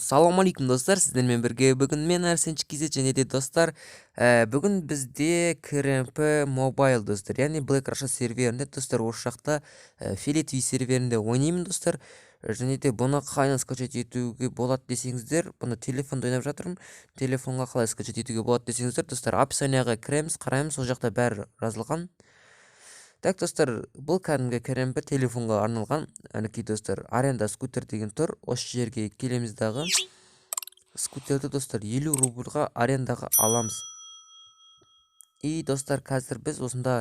Ассалаумағалейкум, достар! Сіздермен бірге бүгін мен, Арсенчик KZ. Және де, достар, бүгін бізде КРМП Mobile, достар, яғни Black Russia серверінде, достар, осы жақта фиолетовый серверінде ойнаймын, достар. Және де бұны қайдан скачать етуге болады десеңіздер, бұны телефонда ойнап жатырмын. Телефонға қалай скачать етуге болады десеңіздер, достар, описанияға кіреміз, қараймыз, сол жақта бәрі жазылған. Так, достар, бұл кәдімгі КРМП телефонға арналған. Әнекей, достар, аренда скутер деген тұр. Осы жерге келеміз дағы, скутерді, достар, 50 рубльға арендаға аламыз. И, достар, қазір біз осында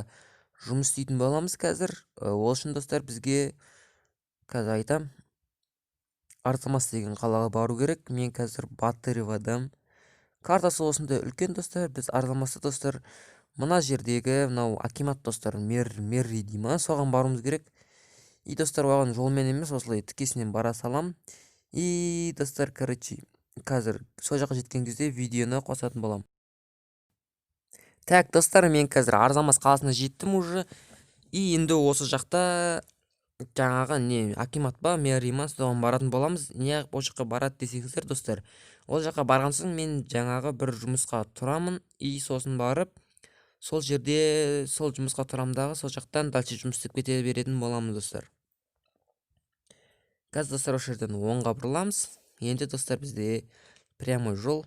жұмыс істейтін боламыз қазір. Ол үшін, достар, бізге қазір айтам, Арзамас деген қалаға бару керек. Мен қазір Батыревадамын. Картасы осындай үлкен, достар. Біз Арзамаста, достар, мына жердегі мынау акимат, достар, мэр дей ма, соған баруымыз керек. И, достар, оған жолмен емес, осылай тікесінен бара салам. И, достар, короче, қазір сол жаққа жеткен кезде видеоны қосатын боламын. Так, достар, мен қазір Арзамас қаласына жеттім уже. И енді осы жақта жаңағы не, акимат па, мэрия ма, соған баратын боламыз. Неғып ол жаққа барады десеңіздер, достар, ол жаққа барған соң мен жаңағы бір жұмысқа тұрамын. И сосын барып сол жерде сол жұмысқа тұрамын дағы, сол жақтан дальше жұмыс істеп кете беретін боламын, достар. Қазір, достар, осы жерден оңға бұрыламыз. Енді, достар, бізде прямой жол,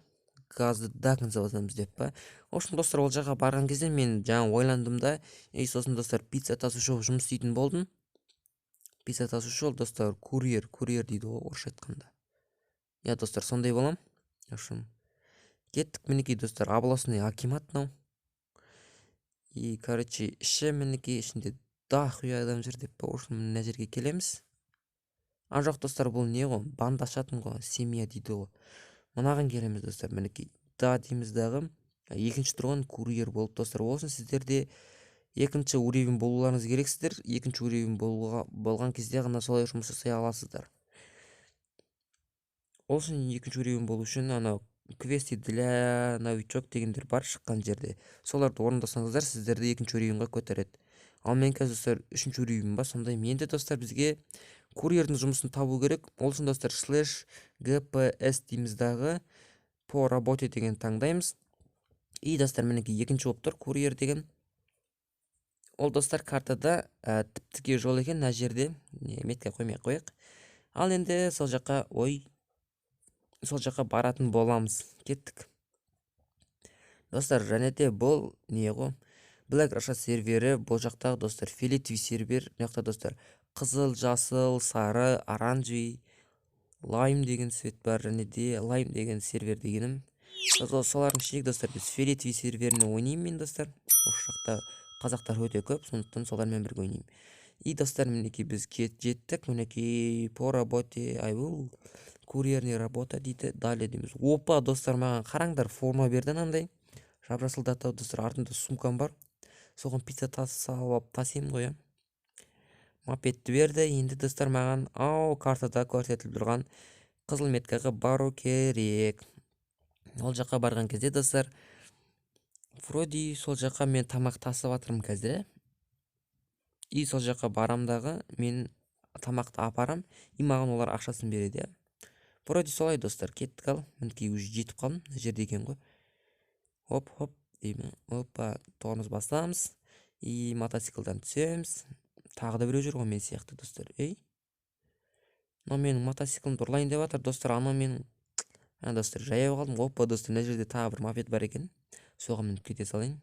газды до конца басамыз деп па. В общем, достар, ол жаққа барған кезде мен жаңа ойландым да, и сосын, достар, пицца тасушы болып жұмыс істейтін болдым. Пицца тасушы ол, достар, курьер дейді ғой орысша айтқанда, иә, достар, сондай боламын. В общем, кеттік. Мінекей, достар, областной акимат мынау. И, короче, іші, мінекей, ішінде дохуя адам жүр деп па. В общем, мына жерге келеміз. А, жоқ, достар, бұл не ғой, банда ашатын ғой, семья дейді ғой. Мынаған келеміз, достар. Мінекей, да дейміз дағы, екінші тұрған курьер болып, достар. Ол үшін сіздерде екінші уровень болуларыңыз керексіздер. Екінші уровень болуға болған кезде ғана солай жұмыс жасай аласыздар. Ол үшін, екінші уровень болу үшін, анау квесты для новичок дегендер бар шыққан жерде, соларды орындасаңыздар, сіздерді екінші уровеньға көтереді. Ал мен қазір, достар, үшінші уровень ба, сондай. Енді, достар, бізге курьердің жұмысын табу керек. Ол үшін, достар, /gps дейміз дағы, по работе деген таңдаймыз. И, достар, мінекей, екінші болып тұр курьер деген. Ол, достар, картада тіп-тіке жол екен. Мына жерде не, метка қоймай ақ қояйық. Ал енді сол жаққа, ой, сол жаққа баратын боламыз. Кеттік, достар. Және де бұл не ғой, Black Russia сервері. Бұл жақтағы, достар, фиолетовый сервер. Мына жақта, достар, қызыл, жасыл, сары, оранжевый, лайм деген цвет бар. Және де лайм деген сервер дегенім солардың ішіндегі, достар, біз фиолетовый серверіне ойнаймын мен, достар. Осы жақта қазақтар өте көп, сондықтан солармен бірге ойнаймын. И, достар, мінекей, біз жеттік. Мінекей, по работе, айбу, курьерный работа дейді. Далее дейміз. Опа, достар, маған қараңдар, форма берді анандай жап жасыл дата. Достар, артымда сумкам бар, соған пицца салып алып тасимын ғой, иә. Мопедті берді. Енді, достар, маған ау картада көрсетіліп тұрған қызыл меткаға бару керек. Ол жаққа барған кезде, достар, вроде сол жаққа мен тамақ тасып жатырмын қазір, иә. И сол жаққа барам дағы, мен тамақты апарам, и маған олар ақшасын береді, иә. Вроде солай, достар. Кеттік. Ал мінекей, уже жетіп қалдым. Мына жерде екен ғой. Хоп, хоп деймін. Опа, тормоз басамыз и мотоциклдан түсеміз. Тағы да біреу жүр ғой мен сияқты, достар. Ей, мынау менің мотоциклімді ұрлайын деп жатыр, достар. Анау менің, а, достар, жаяу қалдым. Опа, достар, мына жерде тағы бір мопед бар екен, соған мініп кете салайын.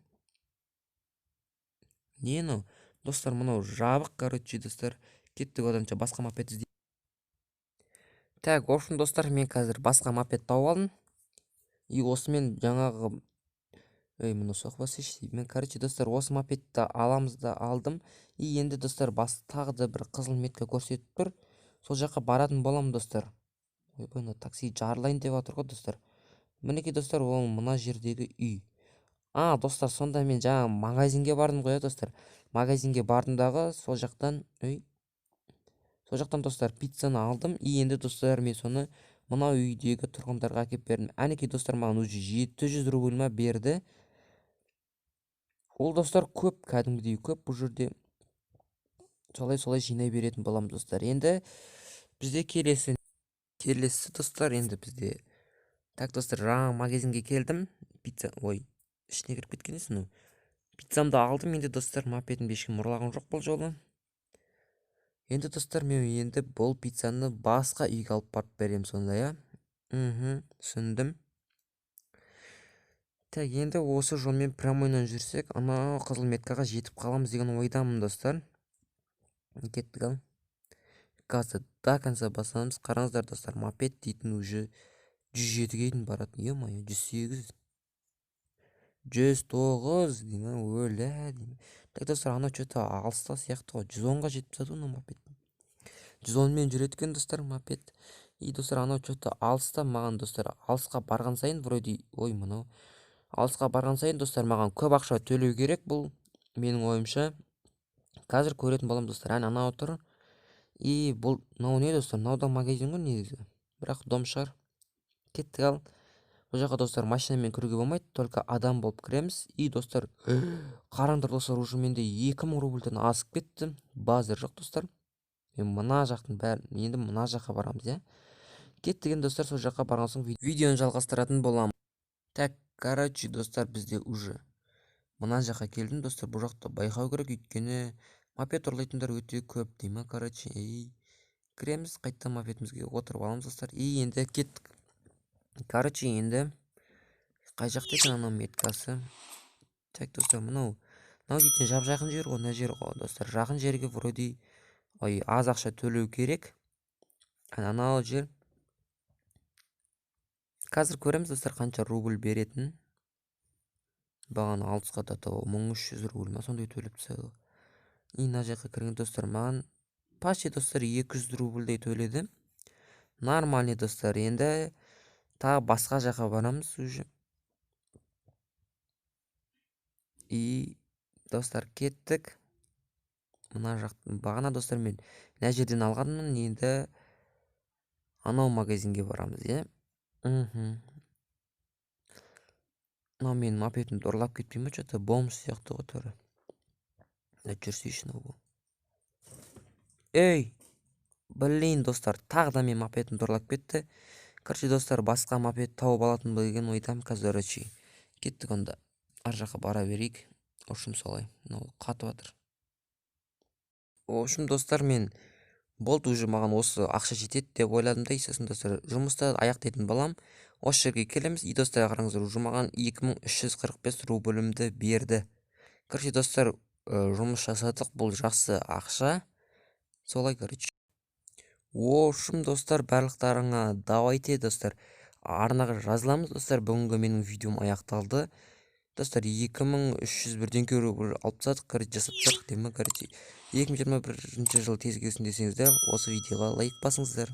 Не мынау, достар? Мынау жабық. Короче, достар, кеттік, оданша басқа мопед іздейік. Так, в общем, достар, мен қазір басқа мопед тауып алдым. И осымен жаңағы, ей, мұны соқпа басайыншы. Мен, короче, достар, осы мопедті аламыз да, алдым. И енді, достар, бас тағы да бір қызыл метка көрсетіп тұр, сол жаққа баратын боламын, достар. Ойбай, мына такси жарылайын деп жатыр ғой, достар. Мінекей, достар, ол мына жердегі үй. А, достар, сонда мен жаңа магазинге бардым ғой, иә, достар. Магазинге бардым дағы, сол жақтан, ой, сол жақтан, достар, пиццаны алдым. И енді, достар, мен соны мына үйдегі тұрғындарға әкеліп бердім. Әнекей, достар, маған уже 700 рубль ма берді. Ол, достар, көп, кәдімгідей көп. Бұл жерде солай, солай жинай беретін боламыз, достар. Енді бізде келесі Келесі, достар, енді бізде. Так, достар, жаңа магазинге келдім. Пицца, ой, ішіне кіріп кеткен несі мынау? Пиццамды алдым енді, достар, мопедімді ешкім ұрлаған жоқ бұл жолы. Енді, достар, мен енді бұл пиццаны басқа үйге алып барып беремін сонда, иә? Түсіндім. Так, енді осы жолмен прямойынан жүрсек, анау қызыл меткаға жетіп қаламыз деген ойдамын, достар. Кеттік ал. Газды до конца басамыз. Қараңыздар, достар, мопед дейтін уже 107-ге дейін барады. Ё-моё, 108. 109 деймін, өлә деймін. Так, достар, анау что-то алыста сияқты ғой. 110-ға жетіп тастады ғой мопед. 110-мен жүреді екен, достар, мопед. И, достар, анау что-то алыста маған, достар, алысқа барған сайын вроде, ой, мынау алысқа барған сайын, достар, маған көп ақша төлеу керек, бұл менің ойымша. Қазір көретін боламын, достар. Әне анау тұр. И бұл мынау не, достар? Мынау да магазин ғой негізі. Бірақ дом шығар. Кеттік ал. Бұл жаққа, достар, машинамен кіруге болмайды, только адам болып кіреміз. И, достар, қараңдар, достар, уже менде 2000 рубльден асып кетті. Базар жоқ, достар. Мен мына жақтың бәрін, енді мына жаққа барамыз, иә. Кеттік енді, достар, сол жаққа барған соң видеоны жалғастыратын боламын. Так, короче, достар, бізде уже мына жаққа келдім, достар. Бұл жақта байқау керек, өйткені мопед ұрлайтындар өте көп деймін, короче. Ей, кіреміз, қайтадан мопедімізге отырып аламыз, достар. И енді кеттік. Короче, енді қай жақта екен анау меткасы? Так, достар, мынау дейтін жап жақын жер ғой, мына жер ғой, достар. Жақын жерге вроде, ой, аз ақша төлеу керек. Анау жер. Қазір көреміз, достар, қанша рубль беретін. Бағана алысқа да 1300 рубль ма сондай төлеп тастады. И мына жаққа кірген, достар, маған почти, достар, 200 рубльдей төледі. Нормальный, достар. Енді тағы басқа жаққа барамыз уже. И, достар, кеттік. Мына жақ бағана, достар, мен мына жерден алғанмын, енді анау магазинге барамыз, иә. Мынау менің мопедімді ұрлап кетпей ма, что-то бомж сияқты ғой түрі. Жүрсейші мынау. Ей, блин, достар, тағы да менің мопедімді ұрлап кетті. Короче, достар, басқа мопед тауып алатын деген ойдамын қазір, короче. Кеттік онда. Ар жаққа бара берейік. В общем, солай. Мынау қатып жатыр. В общем, достар, мен болды, уже маған осы ақша жетеді деп ойладым да, сосын, достар, жұмысты аяқтайтын балам. Осы жерге келеміз. И, достар, қараңыздар, уже маған 2345 рублімді берді. Короче, достар, жұмыс жасадық, бұл жақсы ақша. Солай, короче. В общем, достар, барлықтарыңа давайте, достар, арнаға жазыламыз, достар. Бүгінгі менің видеом аяқталды. Достар, 2300 бірдеңке рубль алып тастадық, короче, жасап тастадық деймін, короче. 2021 жыл тез келсін десеңіздер, осы видеоға лайк басыңыздар.